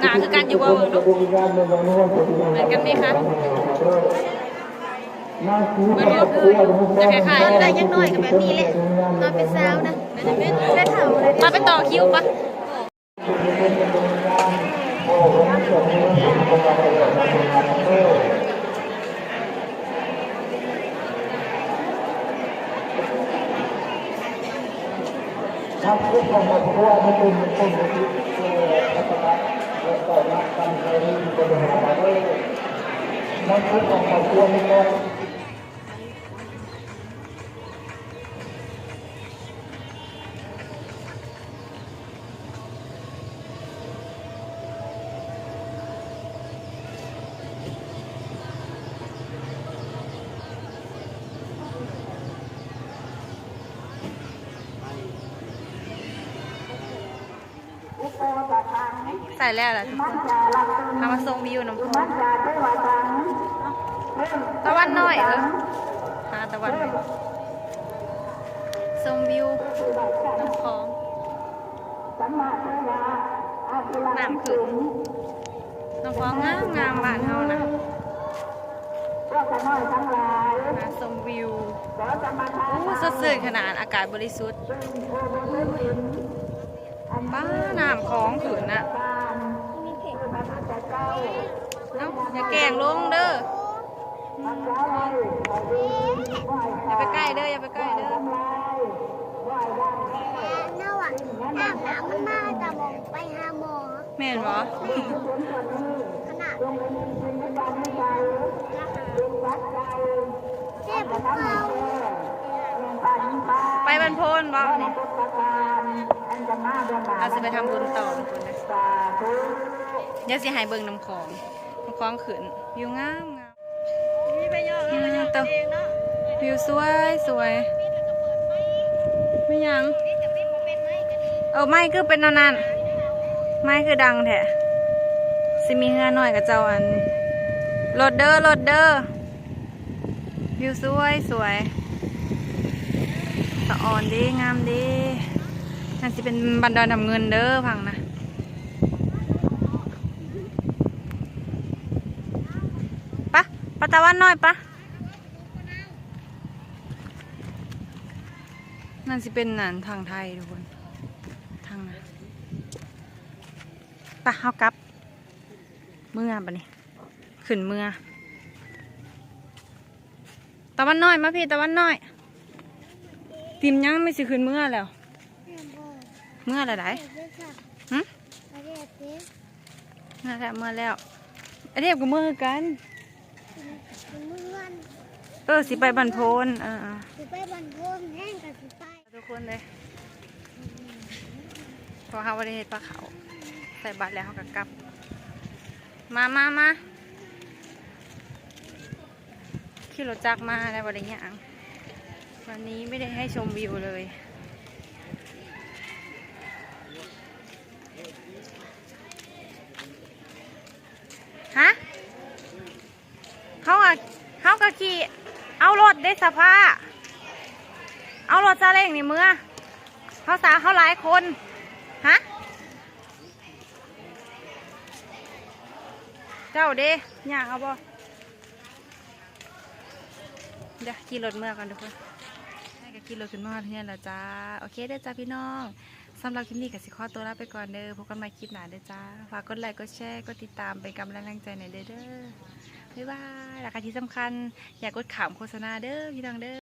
ໜ້າຄືກັນຢູ່ບໍ່ ເບິ່ງດູ ເໝືອນກັນເດຄະ ເບິ່ງດູ ຄືຢູ່ ຈະຄ້າຍໆ ອາຍຸໄດ້ຍັງນ້ອຍກໍແບບນີ້ແຫຼະ ຕອນເປັນສາວນະ ໄດ້ເຖົ້າແລ້ວ ມາໄປຕໍ່ຄິວປະ. ໃກ້ແລ້ວລະທຸກຄົນ ເຮົາມາຊົມວິວນ້ຳຂອງ ຕາວັນນ້ອຍ ເອີ ຫາຕາວັນ ຊົມວິວນ້ຳຂອງ ນ້ຳຂຶ້ນ ນ້ຳຂອງງາມໆ ບ້ານເຮົານະ ມາຊົມວິວ ໂອ້ ສົດຊື່ນຂະໜາດ ອາກາດບໍລິສຸດ ປ້າ ນ້ຳຂອງຂຶ້ນນະ ເອົ້າ ຢ່າແກ້ງລົງເດີ ຢ່າໄປໃກ້ເດີ ຢ່າໄປໃກ້ເດີ ແມ່ນບໍ່? ຂະໜາດ ໄປບ້ານໂພນບໍ່ນີ້? ເຮົາຊິໄປທຳບຸນຕໍ່ພຸ້ນນະ ດຽວຊິໃຫ້ເບິ່ງນ້ຳຂອງ ນ້ຳຂອງຂຶ້ນ ວິວງາມໆ ອືມ ເຕົາ ວິວສວຍໆ ແມ່ນຫຍັງ? ເອີ ໄມ້ຄືເປັນແນວນັ້ນ ໄມ້ຄືດັງແທ້ ຊິມີເຮືອນ້ອຍເຂົາເຈົ້າ ອັນ ລົດເດີ ລົດເດີ ວິວສວຍໆ ສະອອນເດ້ ງາມເດ້ ນັ້ນຊິເປັນບ້ານດອນນ້ຳເງິນເດີ ຝັ່ງນະ ປະ ປະຕາວັນນ້ອຍ ປະ ນັ້ນຊິເປັນ ອັນ ທາງໄທທຸກຄົນ ທາງນະ ປະ ເຮົາກັບ ເມືອບາດນີ້ ຂຶ້ນເມືອ ຕາວັນນ້ອຍ ມາພີ້ ຕາວັນນ້ອຍ ຕີມຍັງ ແມ່ຊິຂຶ້ນເມືອແລ້ວ ເມືອແລ້ວໃດ ຫຶ? ເມືອແລ້ວ ເມືອແລ້ວ ອາເທບກໍເມືອຄືກັນ ເອີ ຊິໄປບ້ານໂພນ ເອີ ຊິໄປບ້ານໂພນ ແຮງກໍຊິໄປ ທຸກຄົນເອີຍ ເພາະເຮົາບໍ່ໄດ້ເຮັດພາເຂົ້າ ໃສ່ບາດແລ້ວເຮົາກໍກັບ ມາ ມາ ມາ ຂີ່ລົດຈັກມາແລ້ວ ບໍ່ໄດ້ຍ່າງ ວັນນີ້ໄມ່ໄດ້ໃຫ້ຊົມວິວເລີຍ ຮະ? ເຮົາອະ ເຮົາກະຂີ່ ເອົາລົດເດ້ສະພາ ເອົາລົດຊາເລັ້ງນີ້ເມືອ ເຮົາສາ ເຮົາຫຼາຍຄົນ ຮະ? ເຈົ້າເດ້ ຍ່າງເອົາບໍ່? ດຽວຂີ່ລົດເມືອກ່ອນທຸກຄົນ ໄດ້ກະຂີ່ລົດຂຶ້ນມາຮອດເຮືອນແລ້ວຈ້າ ໂອເຄເດີຈ້າພີ່ນ້ອງ ສຳລັບຄລິບນີ້ກະຊິຂໍຕົວລາໄປກ່ອນເດີ ພົບກັນໃໝ່ຄລິບໜ້າເດີຈ້າ ຝາກກົດໄລກ໌ ກົດແຊ ກົດຕິດຕາມ ເປັນກຳລັງແຮງໃຈໃຫ້ແດ່ເດີ ບາຍບາຍ ແລ້ວກະທີ່ສຳຄັນ ຢ່າກົດຂ້າມໂຄສະນາເດີພີ່ນ້ອງເດີ.